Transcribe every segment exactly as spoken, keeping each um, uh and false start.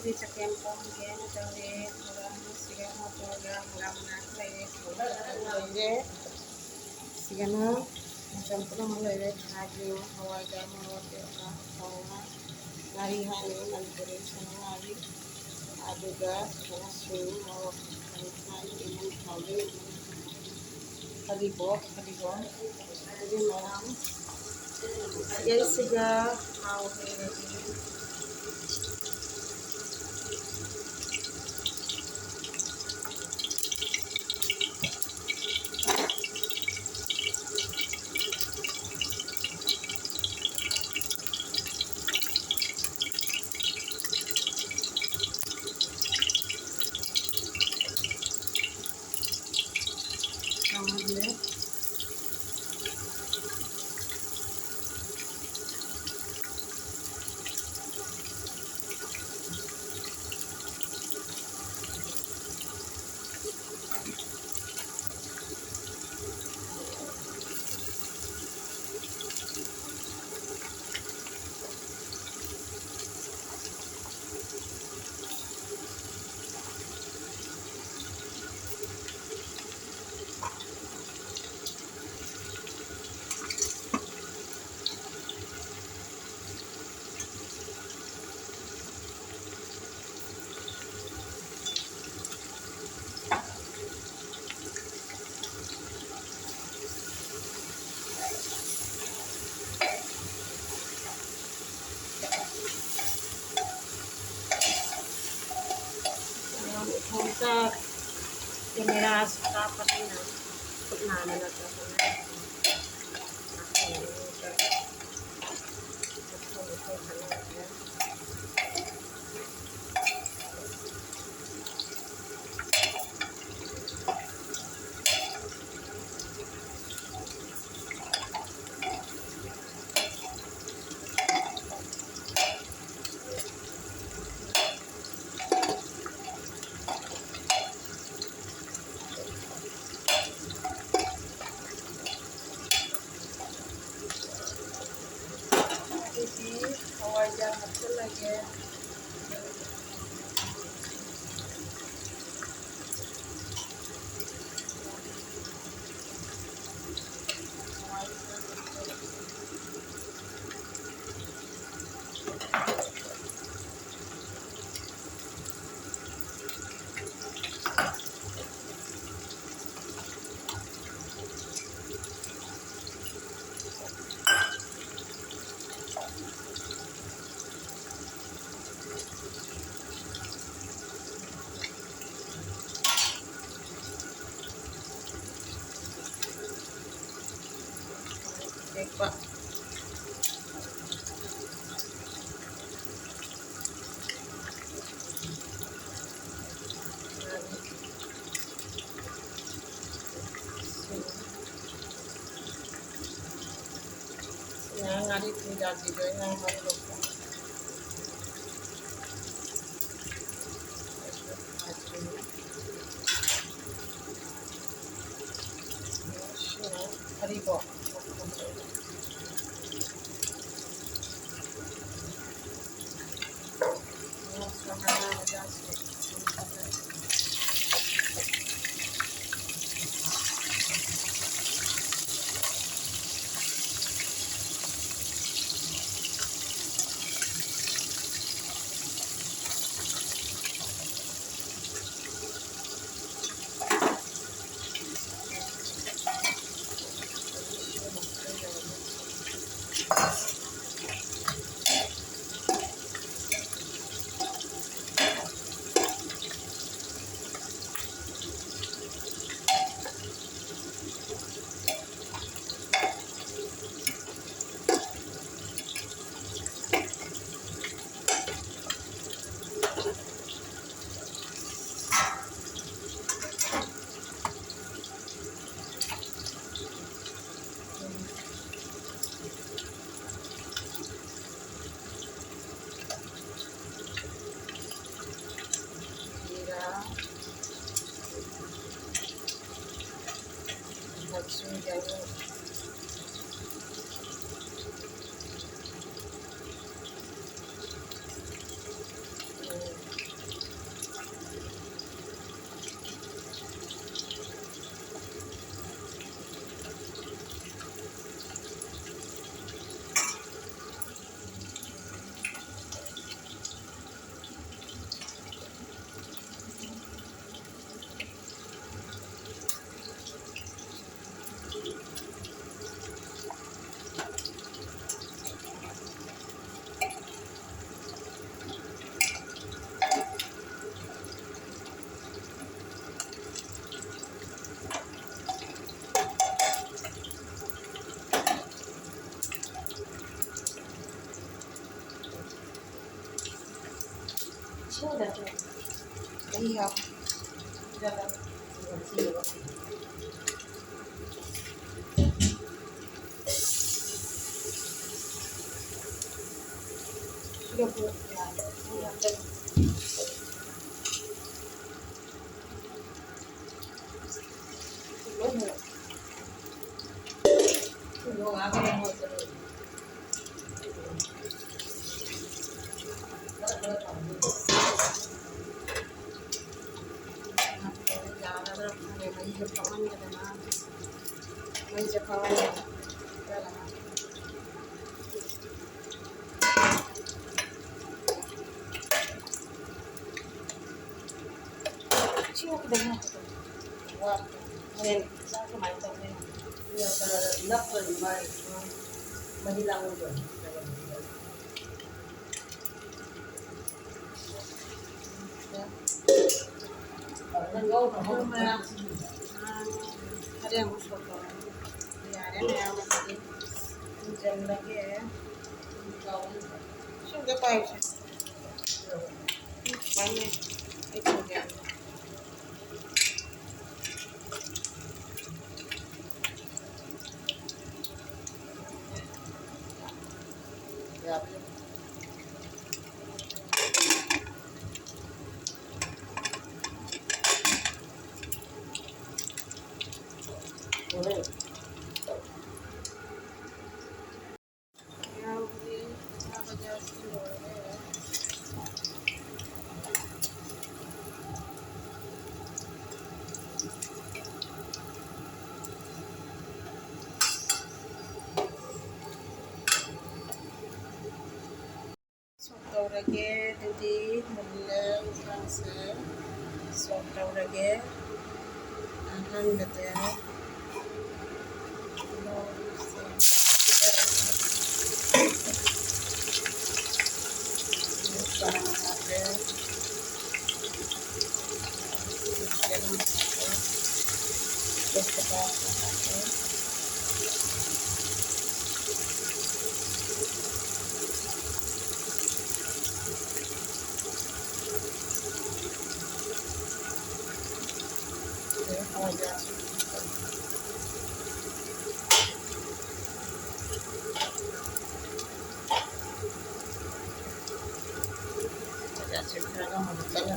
ꯆꯒꯦꯝ ꯄꯣꯝꯒꯦꯅ ꯇꯧꯔꯦ꯫ ꯍꯪꯒꯥꯝ ꯁꯤꯒ ꯍꯥꯞꯄꯒ ꯍꯪꯒꯥꯝ ꯃꯅꯥꯁꯨ ꯂꯩꯔꯦ, ꯊꯥꯎ ꯂꯣꯏꯔꯦ꯫ ꯁꯤꯒꯅ ꯃꯆꯜ ꯄꯨꯝꯅꯃꯛ ꯂꯩꯔꯦ꯫ ꯊꯥꯒꯤ ꯍꯋꯥꯏꯖꯥꯔ, ꯃꯣꯔꯣꯛ ꯑꯇꯦꯛꯄ, ꯊꯥꯎ, ꯉꯥꯔꯤ ꯍꯥꯏꯅꯤ, ꯃꯅꯤꯄꯨꯔꯤ ꯁꯅꯥ ꯉꯥꯔꯤ, ꯑꯗꯨꯒ ꯁꯤꯒꯅ ꯁꯤꯡ, ꯃꯣꯔꯣꯛ, ꯊꯥꯎ, ꯊꯥꯎ, ꯐꯗꯤꯒꯣꯝ, ꯐꯗꯤꯒꯣꯝ, ꯑꯗꯨꯗꯤ ꯃꯌꯥꯝ ꯁꯤꯒꯩꯁꯤꯒ ꯊꯥꯎ ꯍꯩꯔꯒꯦ꯫ ꯇꯧꯍꯜꯂꯦ꯫ ꯌꯥꯝ ꯏꯊꯟꯇ ꯀꯦꯃꯦꯔꯥꯁꯨ ꯀꯥꯞꯄꯅꯤꯅ ꯈꯨꯠ ꯅꯥꯗꯅ ꯇꯧꯕꯅꯦ꯫ ꯑꯗꯨꯗꯤ ꯍꯋꯥꯏ ꯊꯨꯝ ꯌꯥꯛꯄꯤꯗꯣ ꯑꯩꯅ ꯃꯔꯨ ꯂꯧꯊꯣꯛ꯫ ꯁꯤꯅ ꯑꯔꯤꯕ꯫ ꯖꯤꯔꯥ, ꯃꯆꯨ ꯌꯥꯎꯔ-, ꯎꯝ꯫ ꯏꯁꯤꯡꯗ ꯑꯗꯨꯝ ꯃꯍꯤ ꯍꯥꯞ-, ꯍꯥꯞꯆꯤꯜꯂꯒ꯫ ꯃꯩꯁꯦ ꯐꯥꯎꯍꯟꯒꯗꯅ꯫ ꯏꯁꯤꯡ ꯈꯤꯇꯪ ꯍꯥꯞꯄꯛꯑꯣ꯫ ꯋꯥ-, ꯍꯣꯔꯦꯟ ꯆꯥꯛ ꯀꯃꯥꯏꯅ ꯇꯧꯅꯤ? ꯅꯞꯇꯣꯏꯅꯤ ꯃꯥꯏ꯫ ꯃꯍꯤ ꯂꯥꯡꯉꯣꯏꯗꯣꯏꯅꯤ꯫ ꯅꯪ ꯉꯧꯈ꯭ꯔꯕꯣ? ꯉꯧꯈ꯭ꯔꯦ꯫ ꯉꯥ ꯈꯔ ꯑꯃꯨꯛ ꯁꯣꯛ ꯇꯧꯔꯅꯤ꯫ ꯌꯥꯔꯦ ꯃꯌꯥꯝ ꯑꯁꯤꯗꯤ꯫ ꯊꯝꯖꯤꯜꯂꯒꯦ꯫ ꯁꯤꯡꯗ ꯄꯥꯏꯌꯨꯁꯦ꯫ ꯁꯨꯃꯥꯏꯅ ꯑꯩ ꯊꯝꯒꯦ꯫ ꯁꯣꯛ ꯇꯧꯔꯒꯦ꯫ ꯑꯗꯨꯗꯤ ꯃꯨꯜꯂꯦ ꯏꯟꯁꯥꯡꯁꯦ꯫ ꯁꯣꯛ ꯇꯧꯔꯒꯦ꯫ ꯑꯍꯥꯟꯕꯗ ꯇꯤꯜꯍꯧꯁꯦ ꯍꯥꯞꯄꯦ꯫ ꯆꯅꯝ ꯍꯥꯞꯄꯦ꯫ ꯌꯦꯔꯨꯝ ꯍꯥꯞꯄꯦ꯫ ꯇꯦꯖꯄꯇꯥꯁꯨ ꯍꯥꯞꯄꯦ꯫ ꯈꯔ ꯉꯧꯍꯜꯂꯒ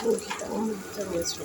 ꯊꯨꯝ ꯈꯤꯇꯪ ꯑꯃꯨꯛ ꯆꯪꯉꯁꯤ꯫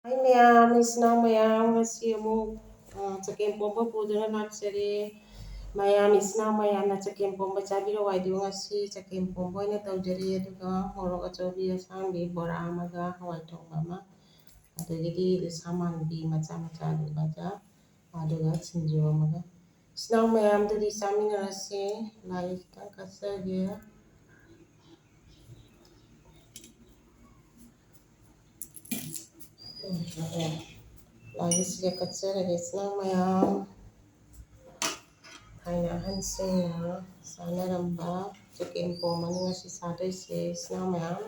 ꯍꯥꯏ ꯃꯌꯥꯝ, ꯏꯆꯤꯟ ꯏꯅꯥꯎ ꯃꯌꯥꯝ, ꯉꯁꯤ ꯑꯃꯨꯛ, ꯑ, ꯆꯒꯦꯝ ꯄꯣꯝꯕ ꯄꯨꯗꯨꯅ ꯂꯥꯛꯆꯔꯦ꯫ ꯃꯌꯥꯝ, ꯏꯆꯤꯟ ꯏꯅꯥꯎ ꯃꯌꯥꯝꯅ ꯆꯒꯦꯝ ꯄꯣꯝꯕ ꯆꯥꯕꯤꯔꯣ ꯍꯥꯏꯗꯨ ꯉꯁꯤ ꯆꯒꯦꯝ ꯄꯣꯝꯕ ꯑꯣꯏꯅ ꯇꯧꯖꯔꯦ꯫ ꯑꯗꯨꯒ ꯃꯣꯔꯣꯛ ꯑꯆꯧꯕꯤ ꯑꯁꯥꯡꯕꯤ ꯕꯣꯔꯥ ꯑꯃꯒ ꯍꯋꯥꯏ ꯊꯣꯡꯕ ꯑꯃ, ꯑꯗꯒꯤꯗꯤ ꯂꯤꯁꯥ ꯃꯥꯟꯕꯤ ꯃꯆꯥ ꯃꯆꯥꯗꯨꯒ, ꯑꯗꯨꯒ ꯁꯤꯡꯖꯨ ꯑꯃꯒ꯫ ꯏꯆꯤꯟ ꯏꯅꯥꯎ ꯃꯌꯥꯝꯗꯨꯗꯤ ꯆꯥꯃꯤꯟꯅꯔꯁꯦ꯫ ꯂꯥꯏ ꯈꯤꯇꯪ ꯀꯠꯆꯒꯦ꯫ ꯂꯥꯏꯒꯤꯁꯤꯒ ꯀꯠꯆꯔꯒꯦ, ꯏꯆꯤꯟ ꯏꯅꯥꯎ ꯃꯌꯥꯝ꯫ ꯊꯥꯏꯅ ꯑꯍꯟꯁꯤꯡꯅ ꯆꯥꯅꯔꯝꯕ ꯆꯒꯦꯝ ꯄꯣꯝꯕꯅꯤ ꯉꯁꯤ ꯆꯥꯗꯣꯏꯁꯦ, ꯏꯆꯤꯟ ꯏꯅꯥꯎ ꯃꯌꯥꯝ꯫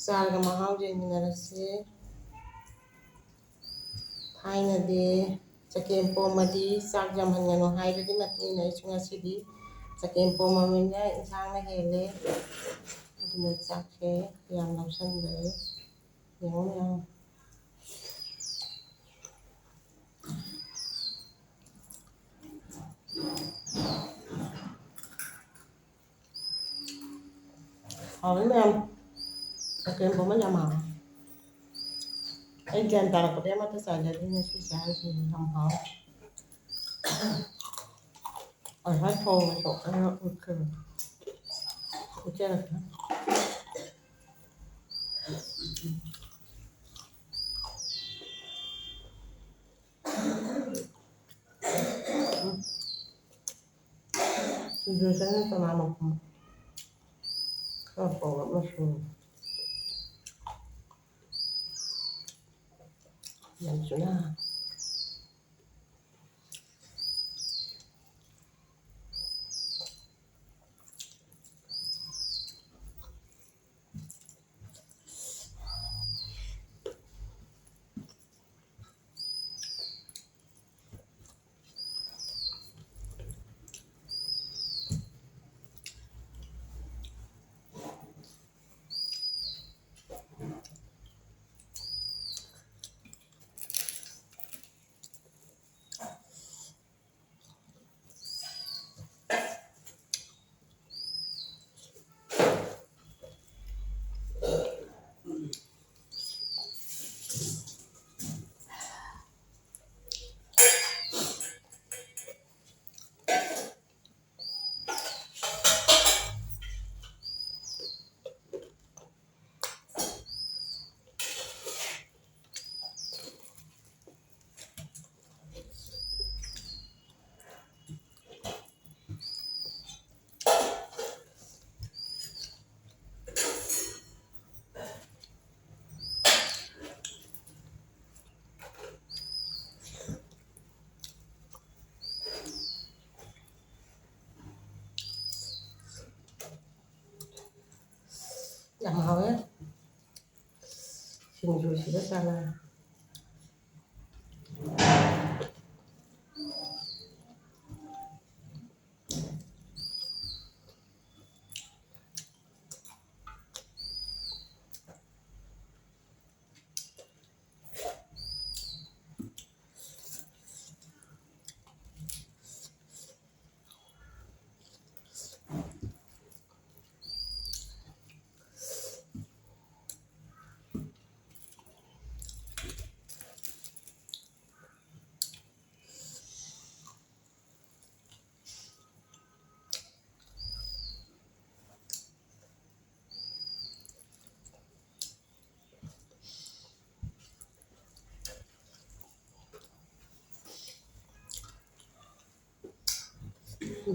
ꯆꯥꯔꯒ ꯃꯍꯥꯎ ꯌꯦꯡꯃꯤꯟꯅꯔꯁꯤ꯫ ꯊꯥꯏꯅꯗꯤ ꯆꯒꯦꯝ ꯄꯣꯝꯃꯗꯤ ꯆꯥꯛ ꯌꯥꯝꯍꯟꯒꯅꯨ ꯍꯥꯏꯕꯒꯤ ꯃꯇꯨꯡ ꯏꯟꯅ ꯑꯩꯁꯨ ꯉꯁꯤꯗꯤ ꯆꯒꯦꯝ ꯄꯣꯝꯃꯕꯅꯤꯅ ꯏꯟꯁꯥꯡꯅ ꯍꯦꯜꯂꯦ꯫ ꯑꯗꯨꯅ ꯆꯥꯛꯁꯦ ꯌꯥꯝ ꯂꯧꯁꯟꯗꯔꯦ꯫ ꯌꯦꯡꯉꯣ ꯃꯌꯥꯝ꯫ ꯍꯥꯎꯋꯤ ꯃꯌꯥꯝ꯫ ꯆꯒꯦꯝ ꯄꯣꯝꯕ ꯌꯥꯝ ꯍꯥꯎꯋꯤ꯫ ꯑꯩ ꯒ꯭ꯌꯥꯟ ꯇꯥꯔꯛꯄꯗꯒꯤ ꯑꯃꯠꯇ ꯆꯥꯖꯗ꯭ꯔꯤ ꯉꯁꯤ ꯆꯥꯔꯤꯁꯤꯅ ꯌꯥꯝ ꯍꯥꯎꯋꯤ꯫ ꯉꯁꯥꯏ ꯊꯣꯡꯕꯁꯨ ꯑꯩꯅ ꯎꯠꯈ꯭ꯔꯦ꯫ ꯎꯠꯆꯔꯛꯀꯦ꯫ ꯁꯤꯡꯖꯨ ꯆꯥꯅ ꯆꯅꯥ ꯃꯄꯨꯝ ꯈꯔ ꯄꯧꯔꯞꯅ ꯁꯨꯔꯦ꯫ ꯌꯥꯝ ꯆꯨꯅ꯫ ꯌꯥꯝ ꯍꯥꯎꯋꯦ꯫ ꯁꯤꯡꯖꯨꯁꯤꯒ ꯆꯥꯅ꯫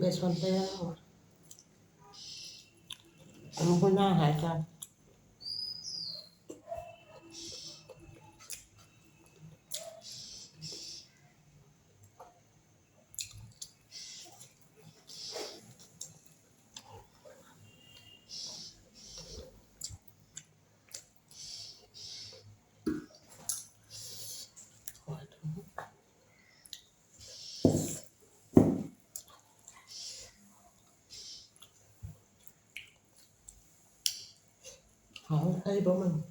ꯕꯦꯁꯣꯟ ꯇꯩꯔꯒ ꯍꯧꯔꯦ꯫ ꯑꯃꯨꯛ ꯍꯨꯅꯥ ꯍꯥꯏꯇꯥꯔꯦ꯫ ꯍꯥꯎ, ꯑꯩ ꯕꯣꯛ ꯃꯅꯝ꯫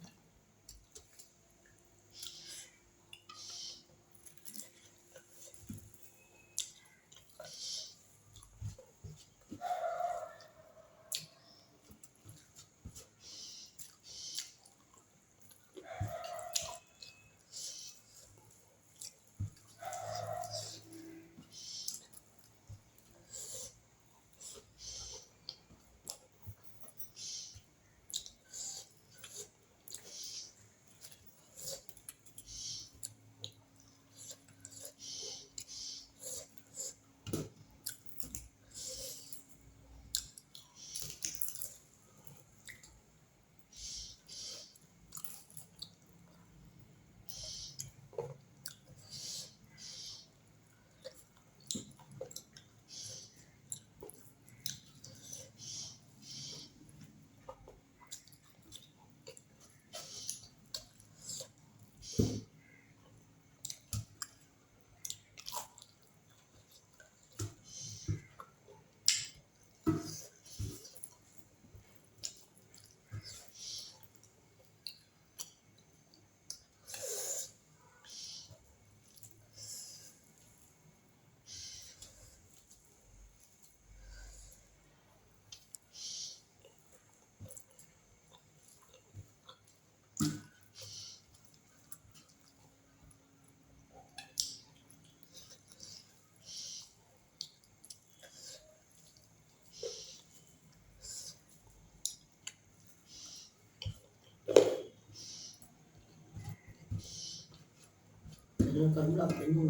ꯀꯔꯝ ꯂꯥꯛꯇꯣꯏꯅꯣ?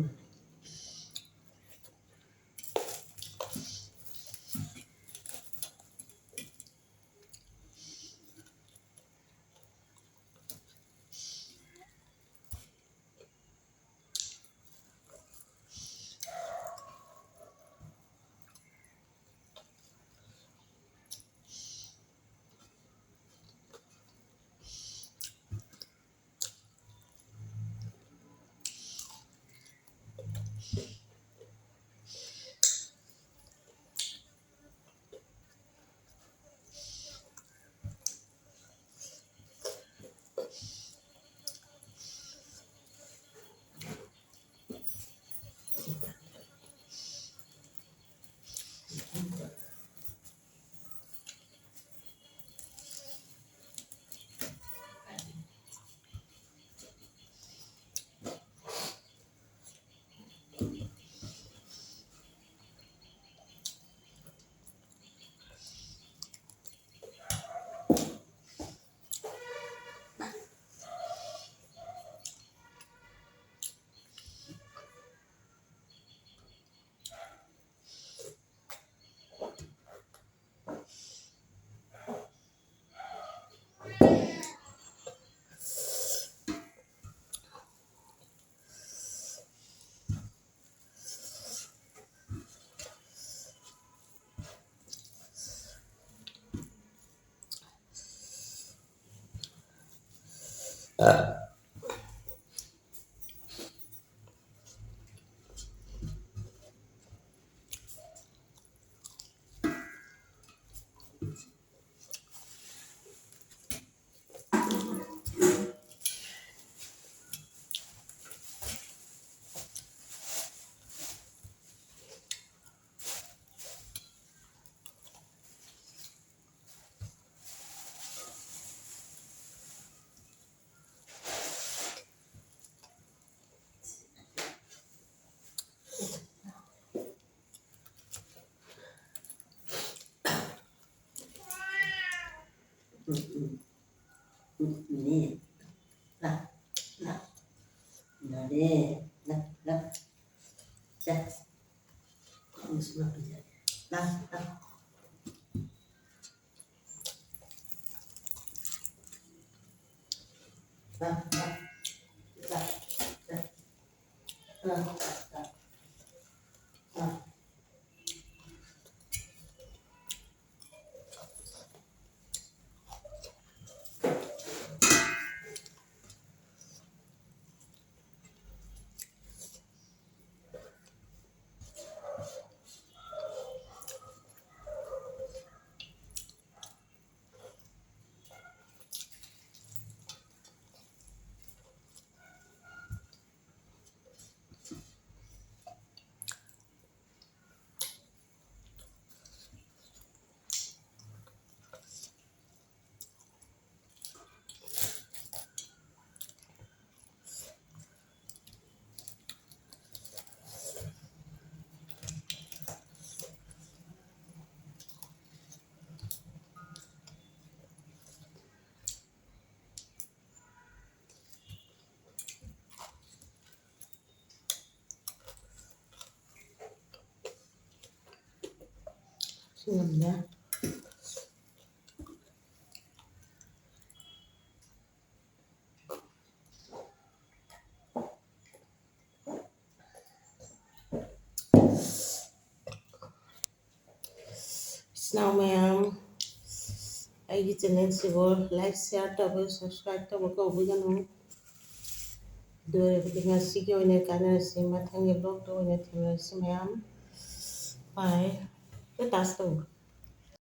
ꯎꯝ, ꯎꯝ꯫ ꯎꯝ, ꯎꯝ꯫ ꯂꯥ, ꯂꯥ꯫ ꯌꯥꯔꯦ꯫ ꯁꯦ, ꯈ꯭ꯋꯥꯡꯁꯤꯃ ꯄꯤꯖꯒꯦ꯫ ꯂꯥ, ꯂꯥ꯫ ꯂꯥ, ꯂꯥ꯫ ꯂꯥ, ꯂꯥ꯫ ꯂꯥ, ꯂꯥ꯫ ꯂꯥ꯫ ꯁꯤ ꯉꯝꯗꯦ꯫ ꯏꯆꯤꯟ ꯏꯅꯥꯎ ꯃꯌꯥꯝ, ꯑꯩꯒꯤ channelꯁꯤꯕꯨ like, share ꯇꯧꯕ, subscribe ꯇꯧꯕ ꯀꯧꯕꯤꯒꯅꯨ꯫ ꯑꯗꯨ ꯑꯣꯏꯔꯕꯗꯤ ꯉꯁꯤꯒꯤ ꯑꯣꯏꯅ ꯀꯥꯟꯅꯔꯁꯤ, ꯃꯊꯪꯒꯤ vlogꯇ ꯑꯣꯏꯅ ꯊꯦꯡꯅꯔꯁꯤ ꯃꯌꯥꯝ꯫ Bye꯫ ꯇꯥꯁ ꯇꯧ꯫